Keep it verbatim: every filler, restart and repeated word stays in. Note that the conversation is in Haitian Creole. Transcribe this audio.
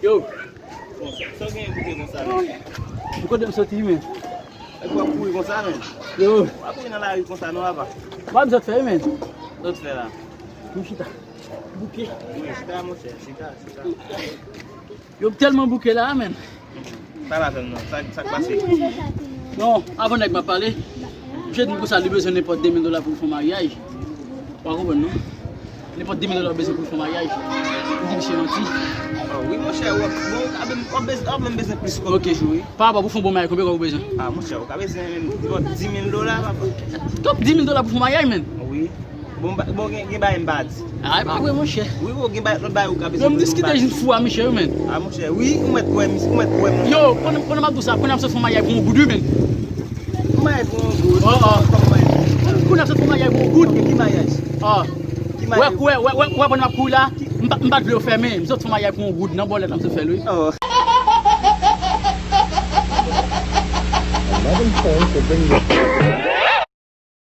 Yo. Sa w gen bouke konsa, men? Ou kote m soti, men? Epi w ap kouri konsa, men? Yo. W ap kouri nan lari konsa, non, papa? Ba m sot fè, men. Sot fè la. M chita. Bouke. Wi, chita, monchè, chita, chita. Yo, m tèlman bouke la, men. Pale avè m non, sa, sa k pase? Non, avan nèg m ap pale, misye di m konsa li bezwen nenpòt de mil dola pou l fè yon maryaj. Ou pa konprann non? Nenpòt de mil dola ou bezwen pou l fè yon maryaj. Ou di misye manti. Oh, wi, monchè, w ap, bon, w ap, w ap bezwen, w ap menm bezwen plis kòb toujou, wi. Pa rapò pou fè yon bon maryaj, konbyen kòb ou bezwen? Ah, monchè, ou ka bezwen menm nenpòt di mil dola, papa. Top di mil dola pou fè yon maryaj, men. Wi. Bon, ba- bon gen, gen bagay m pa di. Ah, e pa vre, monchè. Wi, wi, gen bagay, lòt bagay ou ka bezwen. Yo, m diskite jis fou a misye, wi, men. Ah, monchè, wi, ou mèt kwè, mis- ou mèt kwè, monchè. Yo, konnen, konnen m ap di w sa, konnen m ap sot fè yon maryaj pou yon goud, wi, men. Yon maryaj pou yon goud? Oh, oh. Kòman maryaj pou yon goud? Konnen m ap sot fè yon maryaj pou yon goud. Ok, ki maryaj? Ah. Ki maryaj? Wè, wè, wè, wè, wè, pandan m ap kouri la, m pa, m pa t vle yo fèmen. M sot fè yon maryaj pou yon goud, nan bòlèt la m sot fè l, wi. Oh. Another phone to bring your